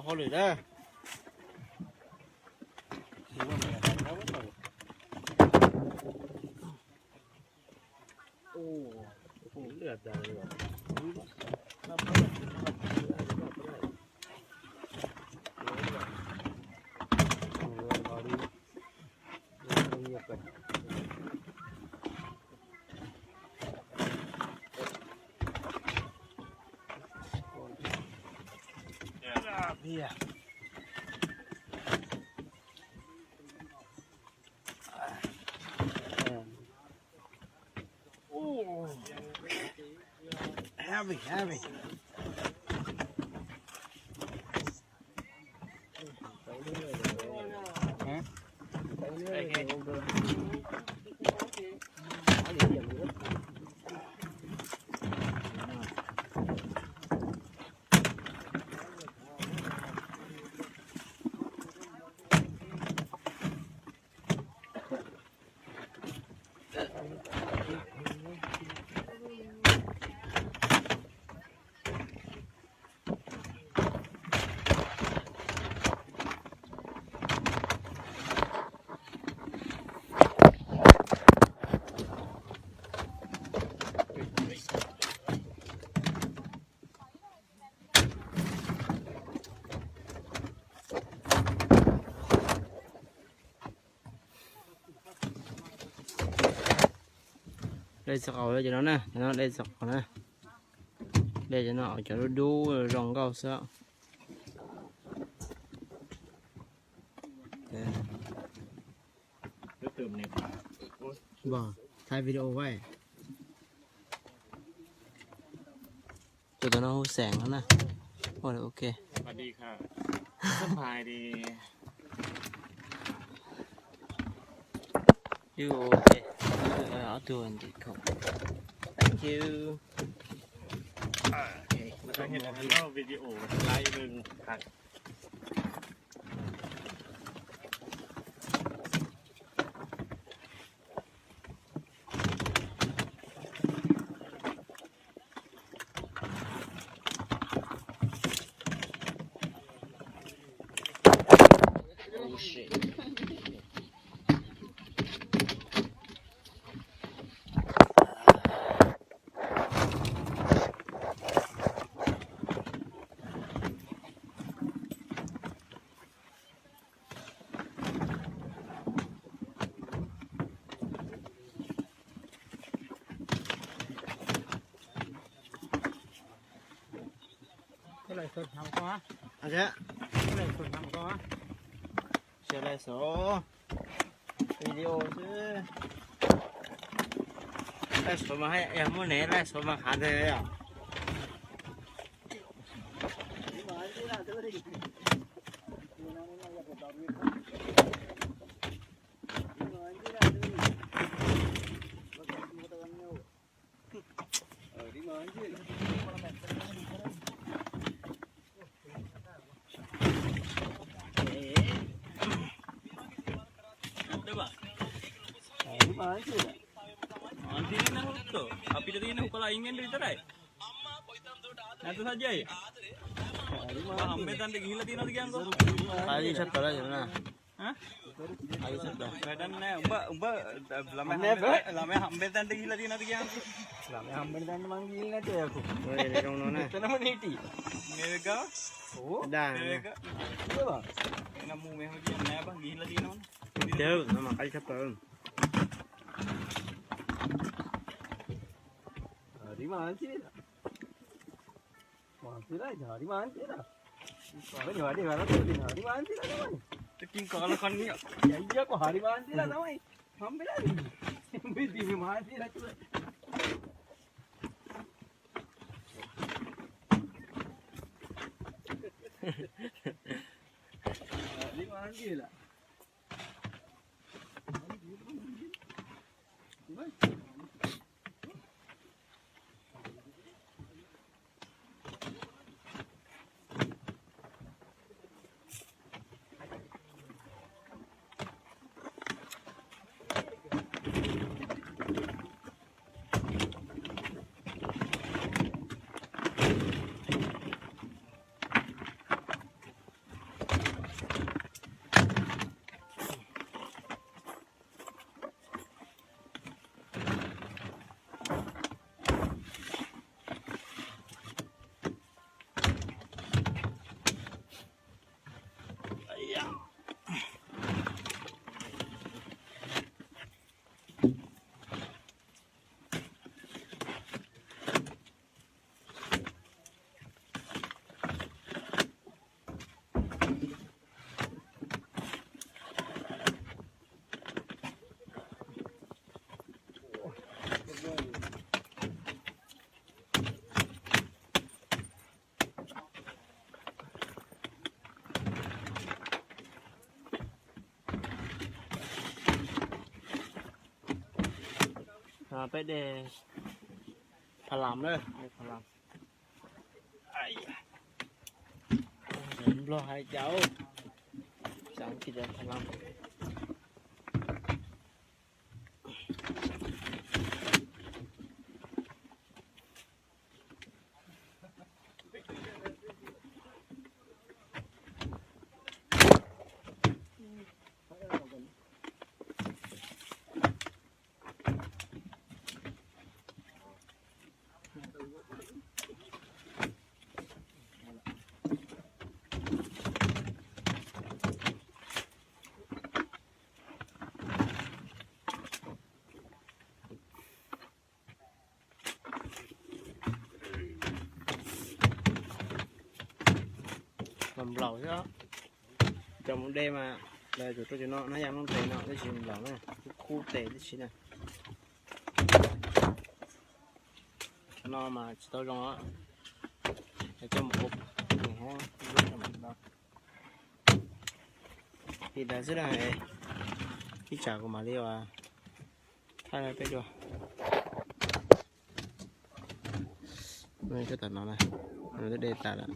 Hauj lwm na. Heavy, heavy. Dej txog qaum cov no na, cov no dej txog qaum na. Dej cov no cov dub dub zoo nkauj xwb. Thaij video vais. Tus no hu xeem no na. Ok. สบายดี You okay? Ob tug ntim khom. Thank you. Video live. Video xwb. Live stream mas haj yog muaj ne, live stream mas hav ntag yom. Hais li sab tod na. Peb dej Pha Lam na, dej Pha Lam. Nplog hais cas, xav kis Pha Lam. Mas nplaum xwb. Cov mus de mas lawv tus rau cov no hnab yas nplooj tes no tib si nplaum na, khub tes tib si na. Cov no mas tsis tau zoo, coj mus ua li ntawd xwb na. Ib tsam kuv mam li ua thaij peb dua. Tam no na, twb de tas lawm.